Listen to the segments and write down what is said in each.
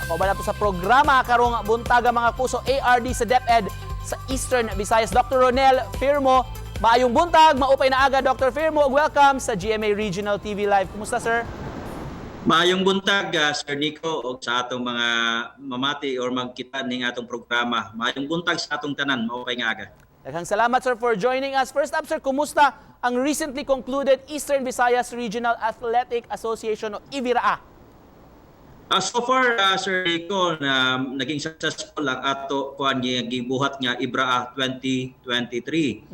Kauban nato sa programa karong buntaga, mga puso, ARD sa DepEd sa Eastern Visayas, Dr. Ronel Firmo. Maayong buntag, maupay na aga, Dr. Firmo. Welcome sa GMA Regional TV Live. Kumusta, sir? Maayong buntag, Sir Nico, og sa atong mga mamati or magkita ning atong programa. Maayong buntag sa atong tanan, maupay nga aga. Daghang salamat, sir, for joining us. First up, sir, kumusta ang recently concluded Eastern Visayas Regional Athletic Association o IVIRAA? So far, Sir Nico, na naging successful ang ato kuan gibuhat nga IBRAA 2023.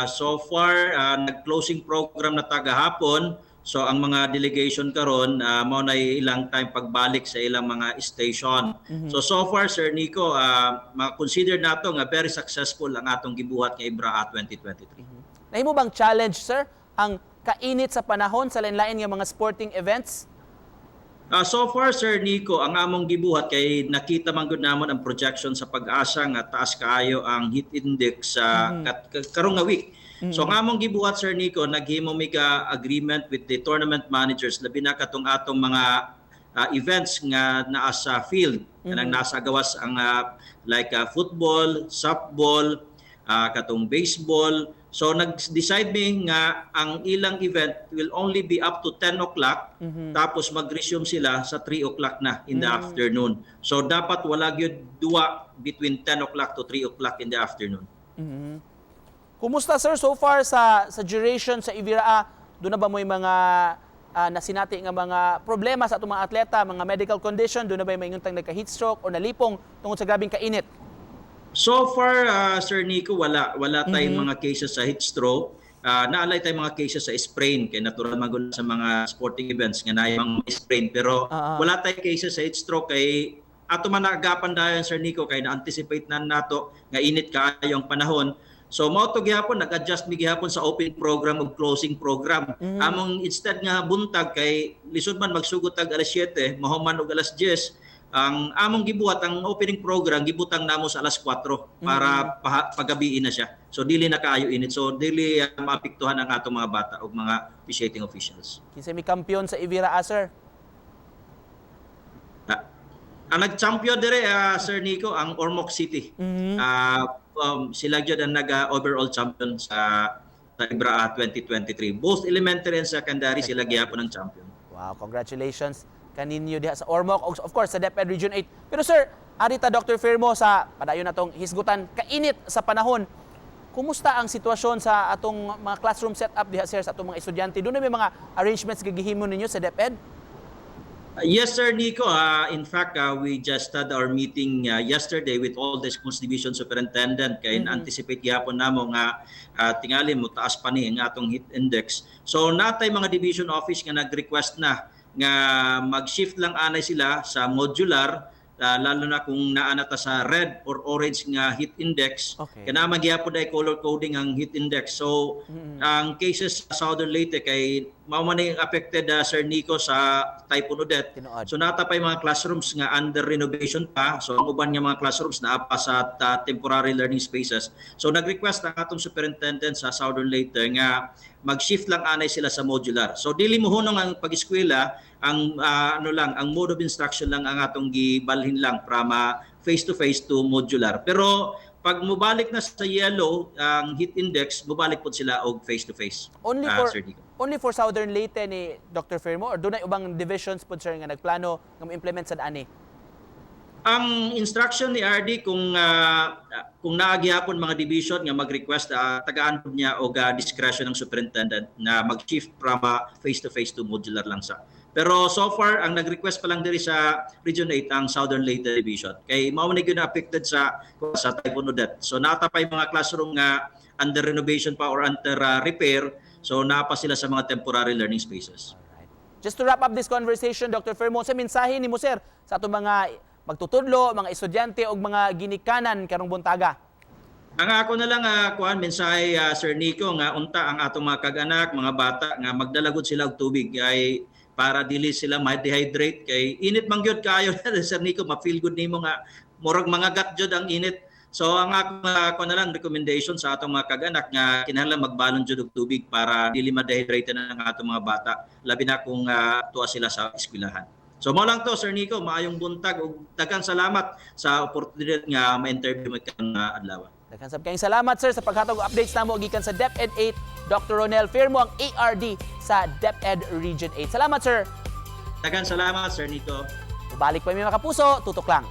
So far, nag-closing program na ta gahapon. So ang mga delegation karon, mao na ilang time pagbalik sa ilang mga station. So so far, Sir Nico, ma-consider nato nga very successful ang atong gibuhat nga IBRAA 2023. Nahimo bang challenge, sir, ang kainit sa panahon sa lain-lain nga mga sporting events? So far, Sir Nico, ang among gibuhat kay nakita man gud namon ang projection sa PAGASA nga taas kaayo ang heat index sa karong nga week. So ang among gibuhat, Sir Nico, naghimo mi ka agreement with the tournament managers, labi na katong atong mga events nga naa sa field, kanang nasa gawas ang like football, softball, katong baseball. So nag-decide mi nga ang ilang event will only be up to 10 o'clock, tapos mag-resume sila sa 3 o'clock na in the afternoon. So dapat wala gyud duwa between 10 o'clock to 3 o'clock in the afternoon. Kumusta, sir, so far sa duration sa IVIRAA? Duna ba moy mga nasinati nga mga problema sa atong mga atleta, mga medical condition? Duna ba may ingon nagka heat stroke o nalipong tungod sa grabing kainit? So far, Sir Nico, wala. Wala tayong mga cases sa heat stroke. Naa lay tayong mga cases sa sprain kay natural man gud sa mga sporting events nga naay mga sprain, pero wala tayong cases sa heat stroke kay ato man naagapan dayon, Sir Nico, kay na-anticipate na nato nga init kaayo ang panahon. So mao to gihapon nag-adjust mi gihapon sa open program ug closing program. Among instead nga buntag, kay lisod man magsugod tag alas 7 mahuman og alas 10, ang among gibuhat, ang opening program gibutang namo sa alas 4 para pagabiin na siya. So dili na kaayo init. So dili maapektuhan ang atong mga bata ug mga officiating officials. Kinsa may kampiyon sa IVIRAA, sir? Ang nag-champion dire, Sir Nico, ang Ormoc City. Sila gyud ang nag overall champion sa IBRAA 2023. Both elementary and secondary, sila gihapon ang champion. Wow, congratulations kaninyo diha sa Ormoc ug of course sa DepEd Region 8. Pero sir, ari ta, Dr. Firmo, sa padayon natong hisgutan kainit sa panahon. Kumusta ang sitwasyon sa atong mga classroom setup diha, sir, sa atong mga estudyante? Duna may mga arrangements gigihimo ninyo sa DepEd? Yes, Sir Nico. In fact, we just had our meeting yesterday with all the schools division superintendent kay anticipate gyapon namo nga tingali mo taas pa ni ang atong heat index. So natay mga division office nga nag-request na nga mag-shift lang anay sila sa modular, lalo na kung naa na ta sa red or orange nga heat index. Kana man gyapon ay color coding ang heat index. So ang cases sa Southern Leyte kay mao man ang affected, Sir Nico, sa Typhoon Odette. Tinuod. So naa pay mga classrooms nga under renovation pa. So ang uban nga mga classrooms naa pa sa temporary learning spaces. So nag-request ang atong superintendent sa Southern Leyte nga mag-shift lang anay sila sa modular. So dili mo hunong ang pag-eskwela, ang ano lang, ang mode of instruction lang ang atong gibalhin lang from face to face to modular. Pero pag mubalik na sa yellow ang heat index, mubalik pod sila og face to face. Only for Sir Nico. Only for Southern Leyte ni Dr. Firmo or dunay ubang divisions pod, sir, nga nagplano nga mo-implement sa ani? Ang instruction ni RD, kung naa gihapon mga division nga mag-request, tagaan pod niya og discretion ng superintendent na mag-shift from face to face to modular lang sa. Pero so far ang nag-request pa lang diri sa Region 8 ang Southern Leyte Division. Kay mao man gyud na affected sa Typhoon Odette. So naa pay mga classroom nga under renovation pa or under repair. So naa pa sila sa mga temporary learning spaces. Alright. Just to wrap up this conversation, Dr. Firmo, sa mensahe nimo, sir, sa atong mga magtutudlo, mga estudyante ug mga ginikanan karong buntaga? Ang ako na lang kuan mensahe, Sir Nico, nga unta ang atong mga kag-anak, mga bata nga magdala gud sila og tubig ay para dili sila ma-dehydrate kay init man gyud kaayo, Sir Nico, ma-feel gud nimo nga murag mangagat jud ang init. So ang akong kuan na lang recommendation sa atong mga kag-anak nga kinahanglan magbalon jud og tubig para dili ma-dehydrate na ang atong mga bata, labi na kung tuwa sila sa eskwelahan. So mao lang to, Sir Nico, maayong buntag ug daghang salamat sa oportunidad nga ma-interview mo karong adlaw. Daghan sab kayong salamat, sir, sa paghatag og updates namo gikan sa DepEd 8, Dr. Ronel Firmo, ang ARD sa DepEd Region 8. Salamat, sir. Daghang salamat, Sir Nico. Balik pa mi, mga kapuso, tutok lang.